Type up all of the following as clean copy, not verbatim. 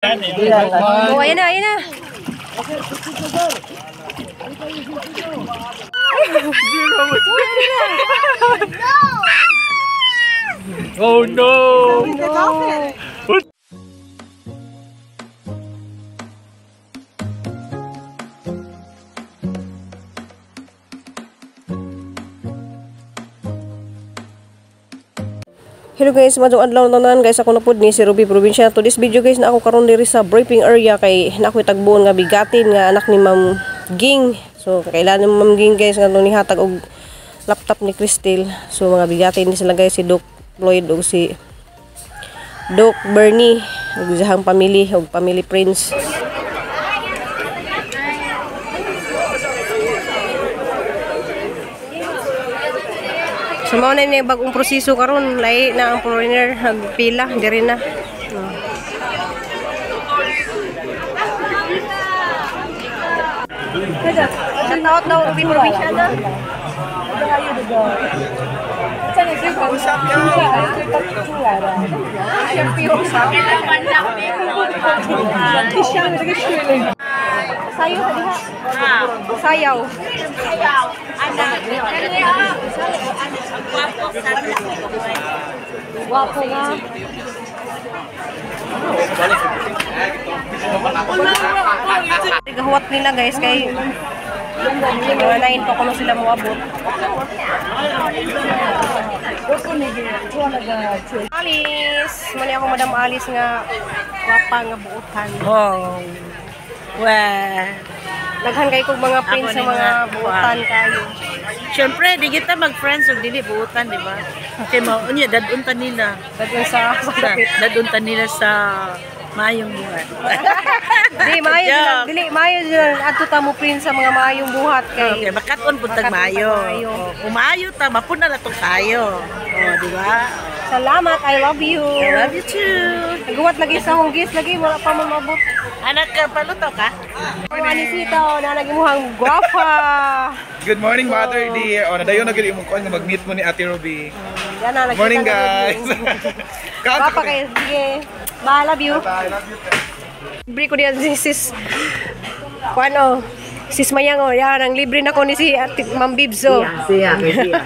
Oh, ayan na, ayan na. Oh no! Hello guys, madong adlaw tanan guys, ako na pud ni si Ruby Provincia. To this video guys, na ako karon diri sa briefing area kay na ako'y tagbuon nga bigatin nga anak ni Ma'am Ging. So kailan ni Ma'am Ging guys nga nihatag og laptop ni Cristel. So mga bigatin ni sila guys, si Doc Floyd ug si Doc Bernie ug iyang family ug family friends. So mao na ni bagong proseso karon, lahi na ang foreigner nagpila diri na. Shout out daw Ruby Provincia na. Sayaw sa diha. Sayaw. Wapo nga. Gahuwat nila guys kay mga 9 pa kuno sila moabot. Alice, mani ako Madam Alice nga wapa nga buotan. Oh. Well, daghan kay kog mga friends sa mga buotan kayo. Syempre, di kita mag-friends ug dili buotan, di ba? Kay mao unya dadun ta nila. Dadun sa dadun ta nila sa maayong buhat. Di maayo sila, dili maayo sila adto ta mo friends sa mga maayong buhat kay. Okay, makat-on pud tag maayo. Oh, maayo ta, mapuna na tong tayo. Oh, di ba? Salamat, I love you. I love you too. Naguwat lagi sa hunggis lagi wala pa man maabot. Anak ka paluto ka? Oh, Anisita, oh, nanagimuhang guwapa. Good morning, Mother dear. Oh, nadayon na gid imong kuan nga mag-meet mo ni Ate Ruby. Yan na, morning, guys. Guwapa kayo. Sige. Bye, love you. Bye, love you. Libre ko diyan si sis. Kuano? Sis Mayang, oh, yan ang libre na ko ni si Ate Ma'am Bibs, oh. Siya, siya.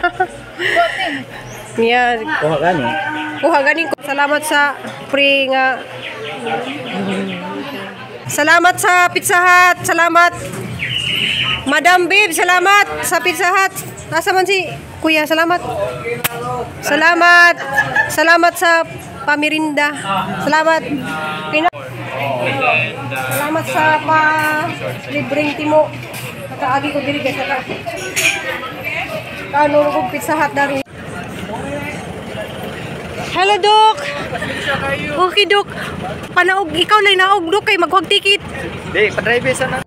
Niya. Kuha gani. Kuha gani. Salamat sa free nga. Salamat sa Pizza Hut. Salamat. Madam Bib, salamat sa Pizza Hut. Asa man si Kuya, salamat. Salamat. Salamat sa pamirinda. Salamat. Salamat sa pa libreng timo. Nakaagi ko diri guys, naka. Kano kog Pizza Hut dari. Hello, Doc. Okay, Doc. Panaog, ikaw lang naog, Doc, kay maghuwag ticket. Di, pa-drive sa na.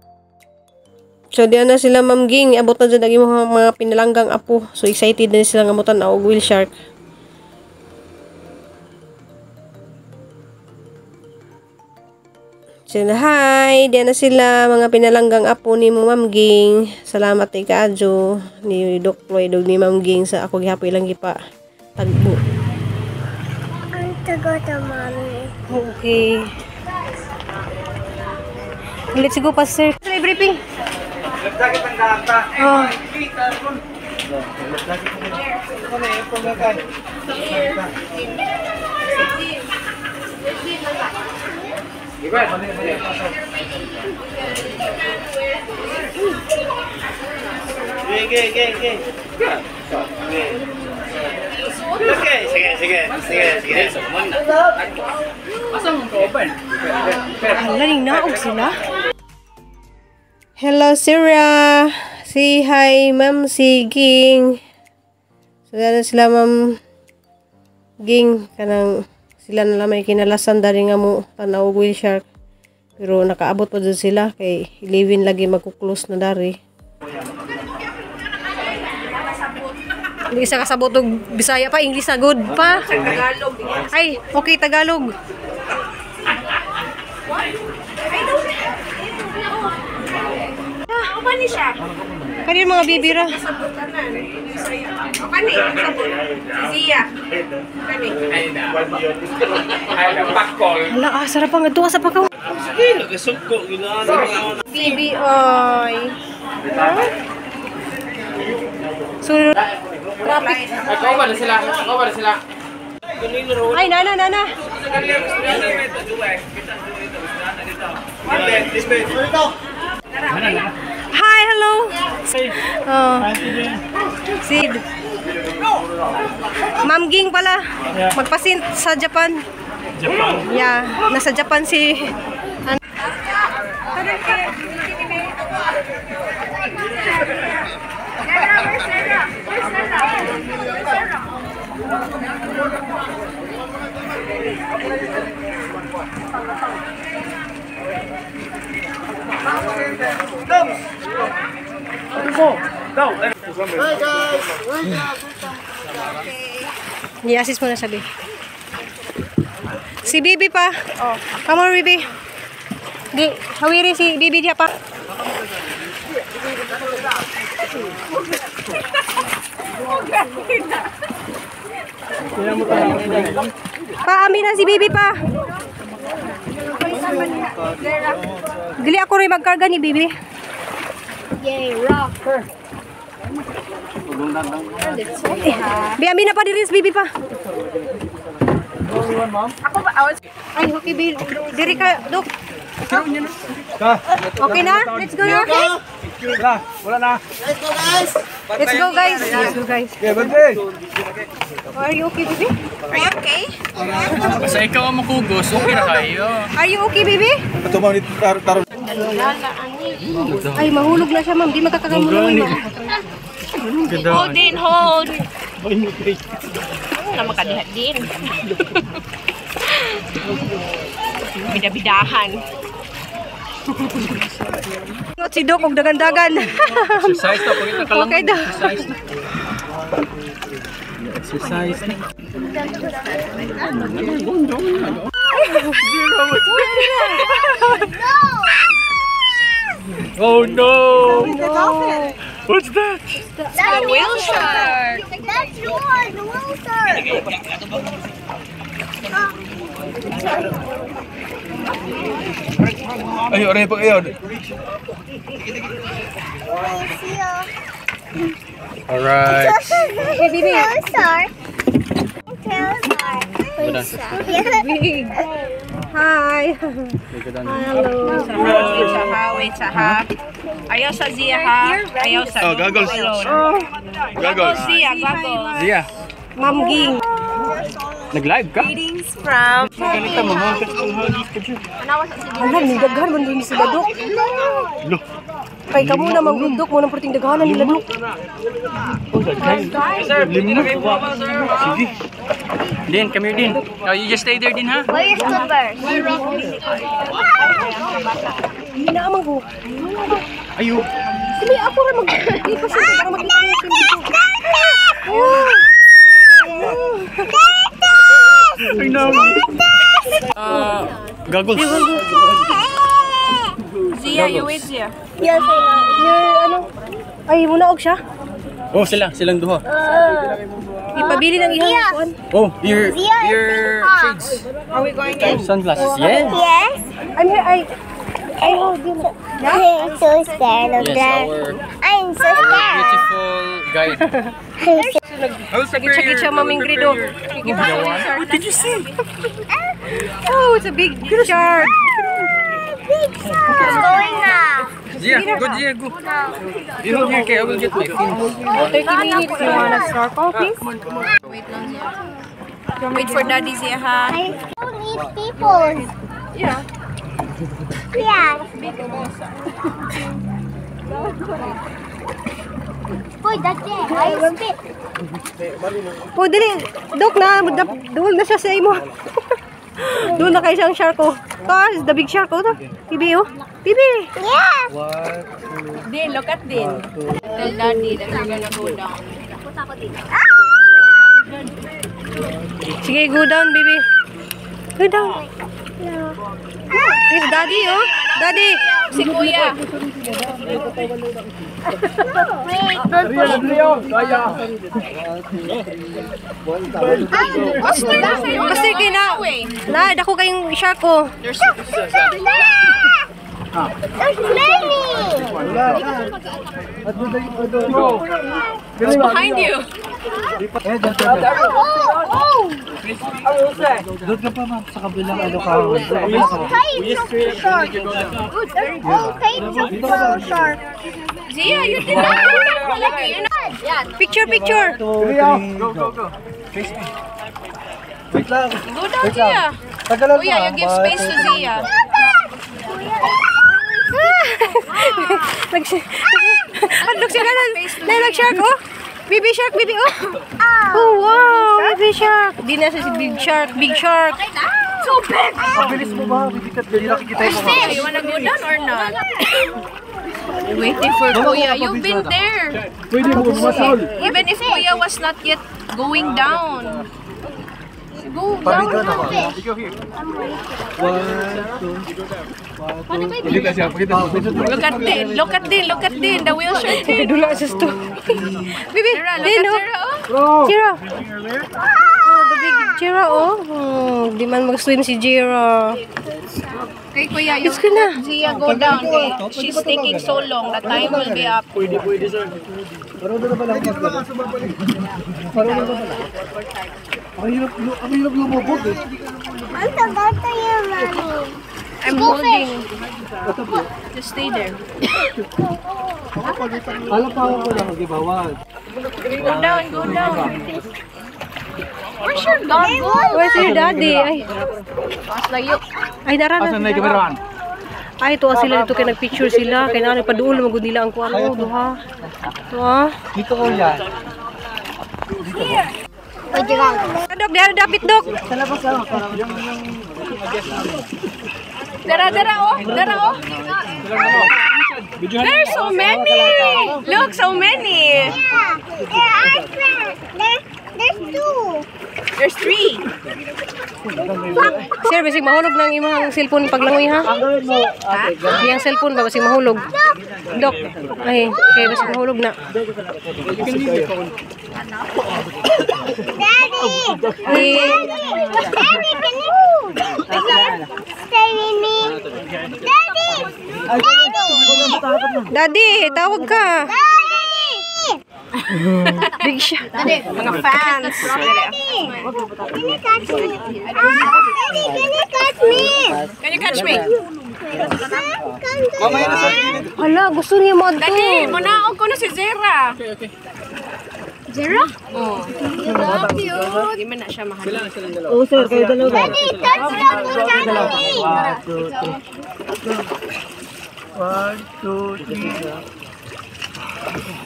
So, diyan na sila, Ma'am Ging. Abot na dyan ang imong mga pinalanggang apo. So, excited na sila nga mutan og whale shark. So, hi! Diyan na sila, mga pinalanggang apo ni Ma'am Ging. Salamat kay Kaadyo, ni Doc Floyd, ug ni Ma'am Ging sa ako gihapoy lang gipa tagbo. I want to go to mommy. Okay. Let's go, Pastor. Sa briefing. Oh. Hala, naog sila. Hello, Sarah. Say hi, Ma'am si Ging. So, dahil sila, Ma'am Ging. Kanang sila na lang may kinalasan dali nga mo tanaw whale shark. Pero nakaabot pa dyan sila kay 11 lagi magkuklose na dari. Hindi isa kasabot og Bisaya pa, English na good pa. Tagalog. Ay, okay, Tagalog. Kanino mga bibira? Hala, sarap ang ito. Sa pa ka. Bibi, oy. So, traffic. Sila. Sila. Ay, nana, nana. Hi, hello. Oh. Sid. Ma'am Ging pala. Magpasin sa Japan. Japan? Yeah, nasa Japan si... Hi guys! I-assist mo na sabi. Si Bibi pa. Oh. Come on, Bibi. Di, hawiri si Bibi diya pa. Paamin na si Bibi pa. Dili ako rin magkarga ni Bibi. Yay, rocker. Bi, amin na pa diri si Bibi pa. Ako ba? Ay, okay, Bill. Diri ka, Dok. Okay na? Let's go na. Wala na. Let's go guys! Let's go, guys. Let's go, guys. Okay, bante. Are you okay, baby? Are you okay? Basta ikaw ang makugos, okay na kayo. Are you okay, baby? Ito ma'am, taro. Ay, mahulog na siya, ma'am. Di magkakamuloy, ma'am. Hold din, hold. Ano makadiha din. Bidabidahan. Si Dok, og dagan-dagan. Exercise na, pagkita ka lang. Okay daw. Exercise na. Exercise na. Oh no! What's that? That's whale shark. That's yours, the whale shark. Ay, oray pag ayaw. Alright. Hey, baby. Whale shark. Whale shark. Big. Hi. Hello. Wait sa ha, wait sa ha. Ayaw sa Zia ha. Ayaw sa Oh, goggles. Oh, Goggles. Zia, goggles. Zia, Ma'am Ging. nag-live ka? Greetings from... Ganito mo, ha? Ala, ni daghan man din sila, Dok. Lo. Kay kamo na mangudok mo ng perting daghanan nila, Dok. Lima. Sige. Din, come here, Din. Oh, you just stay there, Din, ha? Where your slippers? Hindi na amang ko. Ayo. Dili ako ra mag di pa siya para makita mo siya dito. Oh. Ay, no. Goggles. Zia, you wait, Zia. Yes, I know. Your ano? Ay, muna og siya. Oh, sila. Silang duha. Ipabili ng iyang Yeah. kuan. Oh, your Zia is your pink. shades. Are we going in? Sunglasses. Yes. Yes. I'm here. Ay, ay, oh, di mo. I'm so scared of Yes, that. our I'm so scared. beautiful guide. Gitsa-gitsa, Ma'am Ingrid, oh. What did you see? Oh, it's a big shark. Big shark. It's going now. Zia, go Zia, go. You hold here, okay? I will get my phone. 30 minutes. You wanna snorkel, please? Wait lang, Zia. Wait for Daddy, Zia, ha? I don't need people. Yeah. Yeah. Boy, that's it. I spit. Oh, dili. Dok na, duol na siya sa imo. Doon na kayo siyang shark, oh. To, the big shark, oh. To. Bibi, oh. Bibi. Yeah. Din, look at Din. Tell Daddy that we're gonna go down. Sige, go down, baby. Go down. Here's Daddy, oh. Daddy. Si Kuya. Wait, don't push me. Basta kay na. Na, dako kayong shark, oh. There's many. It's behind you. Oh, oh. Doon ka pa ma'am sa kabilang ano ka. All types of shark. There's all types of shark. Zia, you did not. Picture, picture. Go, go, go, go. Face me. Wait lang. Go down, Zia. Tagalan Kuya, you give space to Zia. Look siya na. Nag shark oh. Baby shark, baby oh. Oh wow, baby shark. Di na siya si big shark, big shark. So big. Ang bilis mo ba? Hindi nakikita yung mga. You wanna go down or not? Waiting for Kuya. You've been there. Pwede mo masol. Even if Kuya was not yet going down. Go down. Pabidyo na ako. One, two. Pakita siya, pakita. Look at Din. Look at Din. Look at Din. The whale shark Din. Dula sa sto. Baby, Zira, look din at oh. Zira. Oh. Jira. Oh, the big Jira oh. Di man mag-swim si Jira. Okay, Kuya, you It's good na. Zia go down. Okay? She's taking so long. The time will be up. Pwede, sir. Marunong na pala ako mag- Marunong na pala. Ang hirap lumubog eh. Ang tagal tayo, Mommy. I'm holding. Just stay there. Alam pa ako lang, di ba? One. Go down, go down. Where's your dog? Where's your daddy? Ay, Mas layo. ay nara na. Ay, tuwa sila dito kay nagpicture sila. Kay na paduol magud nila ang kuan oh, duha. Tuwa. Dito ko yan. Dok, diha dapit dok. Sa labas lang. Parang Dara, dara, oh. Dara, oh. There's so many. Look, so many. Yeah, there are three. There's two. There's three. Sir, basig mahulog ng imong cellphone paglangoy ha. Ang gawin mo, ate, Iyang cellphone ba basig mahulog. Dok. Ay, kay basig mahulog na. Daddy! Eh, Daddy, can you stay with me? Daddy! Daddy! Daddy, tawag ka. Daddy! Big siya. Mga fans. Daddy! Can you catch me? Daddy, can you catch me? Can you catch me? Mamaya na sa gilid. Hala, gusto niya mo adto. Dali, munaog ko na si Zera. Okay, okay. Zera? Oh. Cute. Di man na siya mahal. Oo, sir, kayo dalawa. Daddy, touch the me! One, two, three. One, two, three.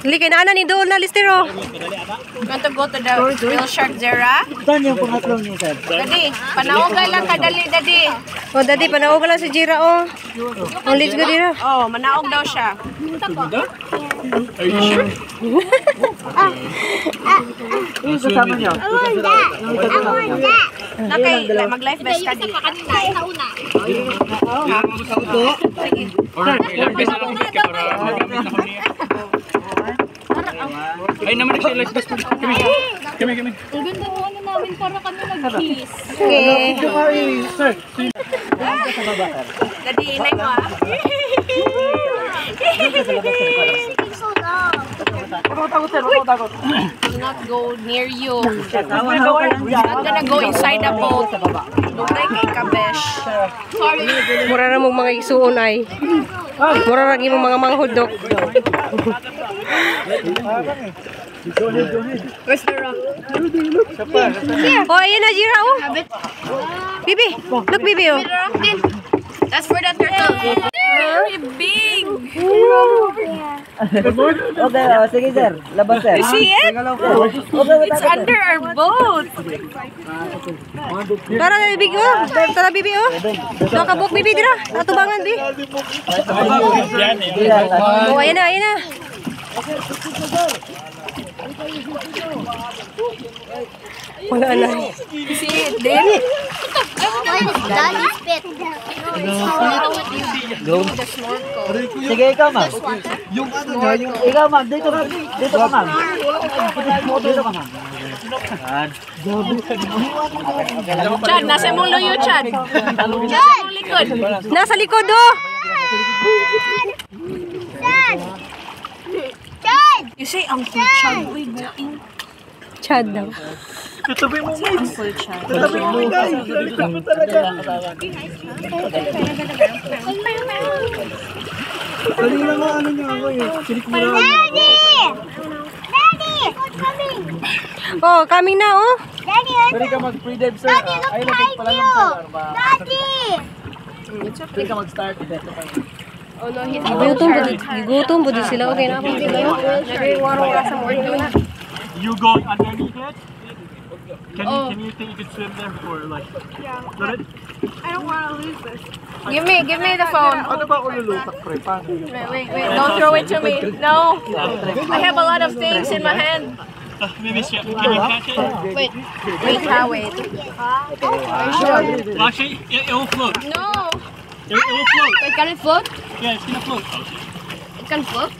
Dali kay nana ni dool na listero. You want to go to the whale shark, Zera? Saan yung pangatlong niyo, sir? Dali, panaogan lang ka, dali, dali. Oh, daddy, panaog lang si Jira oh. Oh, let's go dira. Oh, manaog daw siya. Are you sure? Yung kasama niyo. I want that! I want that! Nakay, mag-life vest ka di. Or ilang beses na lang ka para magamit na ko niya. Ay naman na siya life vest. Kami, kami, kami. Okay. Sir, Dali, inay mo ah. Taking so long. Will not go near you. Not gonna go inside the boat. Dugay kay kabesh. Sorry. Mura ra mong mga isuon ay. Mura ra imong mga manghod dok. Where's the rock? Oh, ayan na Jira oh. Bibi, look bibi oh. That's for the turtle. Very big. Okay, oh, sige, sir. Labas, sir. You see it? It's under our boat. Tara na bibi oh. Tara bibi oh. Nakabuk bibi dira. Atubangan bi. Oh, ayan na, ayan na. Wala na. You see it, Din? Daddy spit. Sige, ikaw, ma'am. Yung ano niya, yung Ikaw, ma'am. Dito ka. Dito ka, ma'am. Dito ka, ma'am. Chad, nasa mong luyo, Chad. Nasa mong likod. Nasa likod oh. Dad! Dad! You say Uncle Chad. Uy, buing. Chad daw. Tatabi mo, Mates. Uncle Chad. Tatabi mo, guys. Lalikod mo talaga. Kanina nga, ano niya ako eh. Sinik mo na. Daddy! Daddy! What's coming? Oh, coming na oh. Daddy, Pwede ka mag-free dive, sir. Daddy, look Ay, behind pala you! lang, sir. Daddy! Pwede ka mag-start. Oh no, he's Gigutom po sila. Okay na po sila. You going underneath it? Can you think you could swim there for like yeah. It? Give me the phone. Ano ba ako lulutak, pre? Paano? Wait, wait, wait. Don't throw it to me. No. I have a lot of things in my hand. Maybe can you catch it? Wait. Wait, ha, wait. Well, actually, it will float. No. It will float. Wait, can it float? Yeah, it's gonna float. It can float?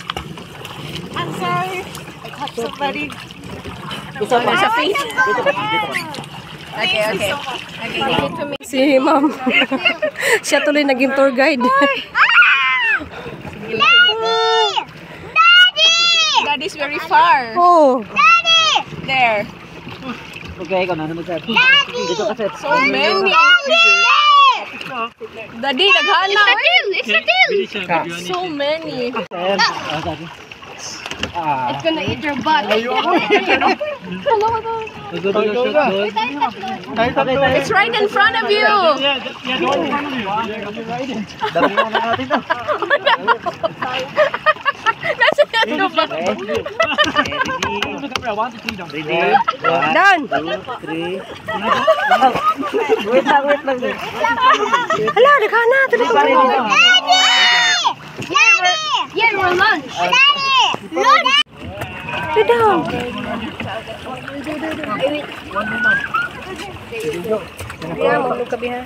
I'm sorry. I caught somebody. Sa feet. Okay, okay. Okay, give it to me. Si ma'am. Siya tuloy naging tour guide. Daddy! Daddy! That is very far. Oh. Daddy! There. Okay, ikaw na naman, sir. Daddy! Dito ka, sir. So many. Daddy! Daddy, naghana. It's the tail! It's the tail! So many. Sir. Ah, sabi. Ah. It's gonna eat your butt. It's right in front of you. Yeah, the one in front of you. Dami na natin to. Nasa ano ba? Ready? One, two, three, down. Ready? One, Down. two, three. Wait lang, wait lang, sir. Hala, naghana. Tuloy ko. Daddy! Daddy! Yeah, we're lunch. Daddy! Look! Tuloy down. Yeah, maglog ka, ha.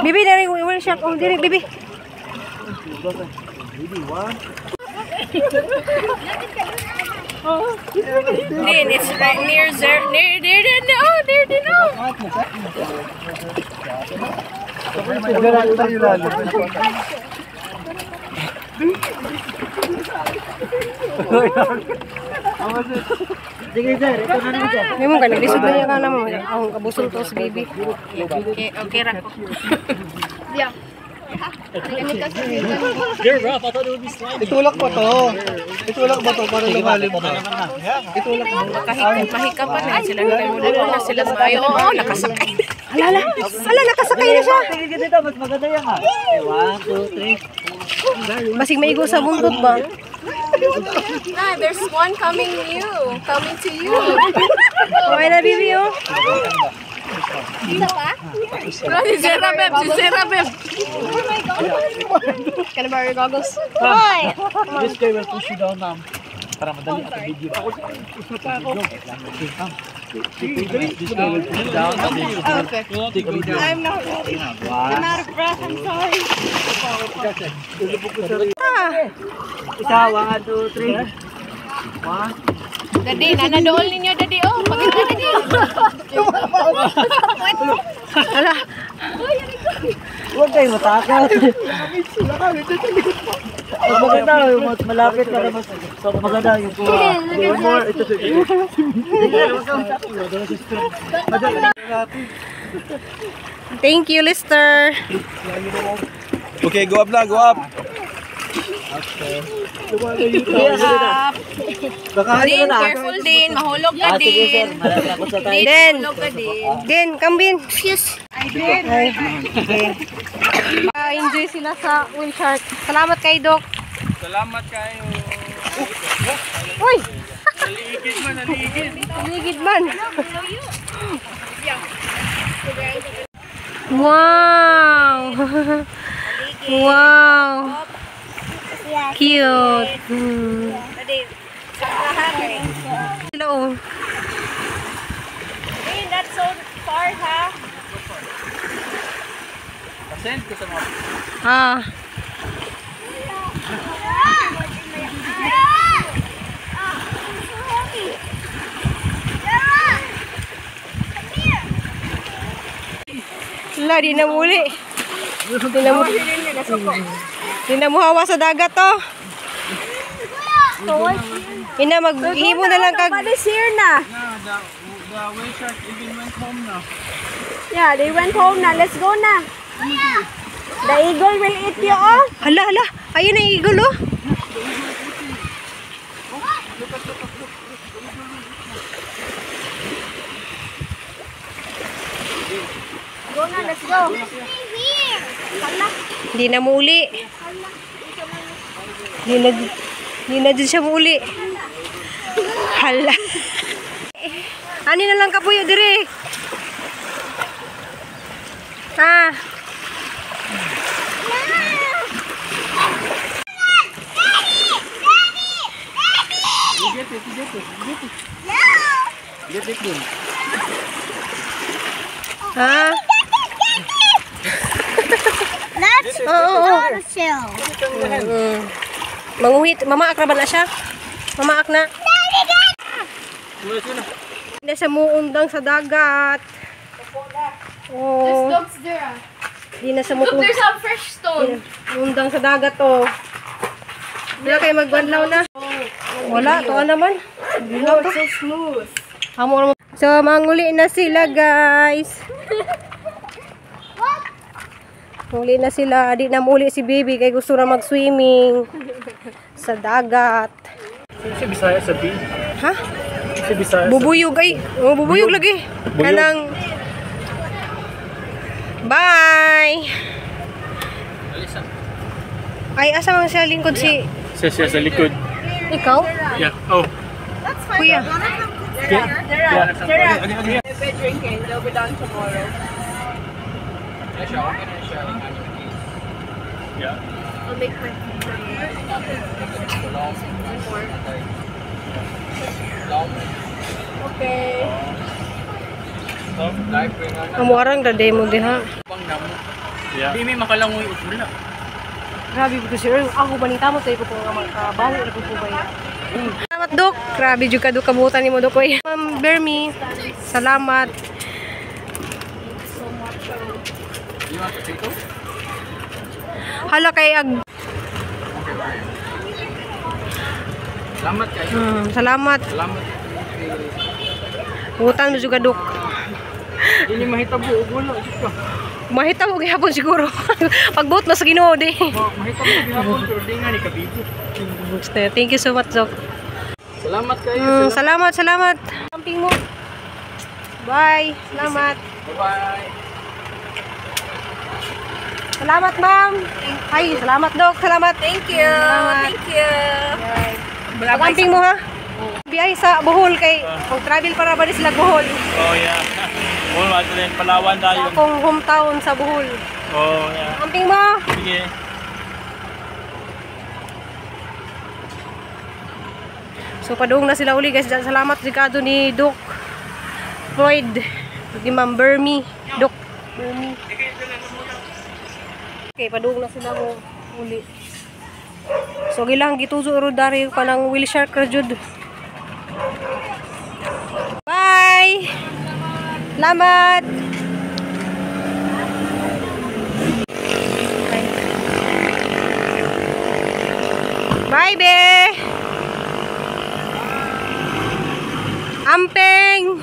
Bibi, dari, wala siya. Oh, diri, bibi. Din, it's right near there, near the no, near the no. Sige, sir. Ito na naman, sir. May mo ka, naglisod na niya ka na mo. Ang kabusol to si bibi. Okay, okay ra ko. Yeah. They're rough. I thought it would be slimy. Itulak mo to. Itulak mo to para lumalim ka. Itulak mo. Mahika pa na sila. Wala na sila mayo. Oo, nakasakay. Hala, hala. Hala, nakasakay na siya. Sige, dito. Mas maganda yan, ha. Okay, one, two, three. Basig maigo sa buntot ba? Ah, there's one coming new. Coming to you. Okay na, bibi, oh. Si Sarah, Beb. Si Sarah, Beb. Can I borrow your goggles? Why? This guy will push you down, ma'am. Para madali at video. This guy will push you down. Okay. I'm not ready. I'm out of breath. I'm sorry. Isa, one, two, three. One. Daddy, nanadool ninyo, Daddy. Oh, pagkita, Daddy. Hala. Huwag kayo matakot. Mas maganda, mas malapit para mas maganda yung kuha. One more, ito sige. Thank you, Lister. Okay, go up na, go up. Din, careful din. Mahulog ka din. Din. Mahulog ka din. Din, come bin. Excuse. Okay. Enjoy sila sa whale shark. Salamat kay Doc. Salamat kayo. Uy! Naligid man, naligid. Naligid man. Wow! Wow! Cute. Sila oh. Din, that's so far, ha? Send ko sa mga Ah. Wala, di na muli. Di na mo hawa sa dagat to. Ina maghimo na lang kag. Nobody's here na. The whale shark even went home now. Yeah, they went home na. Let's go na. The eagle will eat you, oh. Hala, hala. Ayun ang eagle, oh. Go na, let's go. Hindi na muuli. Hindi na dyan siya muuli. Hala. Ani na lang kapuyo dire. Ah. You get it, you get it, you get it. Get it din. Ha? That's Oo, oo. not a shell. Manguhit. Mamaak ra ba na siya? Mamaak na. Hindi siya muundang sa dagat. Oh. There's dogs there. Di na siya Look, there's a fresh stone. Muundang sa dagat to. Wala kayo magbanlaw na. Wala, tuwa naman. Oh, it's so smooth. Amo. So, manguli na sila, guys. Muli na sila. Di na muli si baby kay gusto na mag-swimming sa dagat. Si Bisaya sa B. Ha? Si Bisaya. Bubuyog ay. Oh, bubuyog lagi. Kanang Bye. Ay, asa man siya lingkod si Siya sa likod. Ikaw? Yeah. Oh. Kuya. Yeah. They've been drinking. They'll be done tomorrow. Yeah. I'll make my Okay. Amuarang da demo diha. Yeah. Di may makalangoy og wala. Grabe ko sir. Ako balita mo tayo ko nga makabaho ra ko ba. Salamat Dok. Grabe jud ka Dok, kabutan nimo Dok oy. Ma'am Bermi, salamat. You want potato? Hala kay ag Salamat kayo. Salamat. Salamat. Butan mo jud ka Dok. Dili mahitabo og wala jud ka. Mahitabo gihapon siguro. Pagbuot mas Ginoo di. Mahitabo gihapon pero di nga ni kabigo. Thank you so much, Dok. Salamat kayo. Salamat, salamat. Camping mo. Bye. Salamat. Bye-bye. Salamat, ma'am. Ay, salamat, Dok. Salamat. Thank you. Salamat. Thank you. Camping mo, ha? Biyay sa Bohol kay pag travel para ba ni sila Bohol. Oh yeah. Bohol ato din Palawan Sa tayo. akong hometown sa Bohol. Oh yeah. Camping mo. Sige. So padung na sila uli guys. Salamat Ricardo ni Doc Floyd, ni Ma'am Bermi, Doc Bermi. Okay, padung na sila mo uli. So gilang gituzo ro dari kanang whale shark ra jud. Bye. Salamat. Bye, be. Ampeng.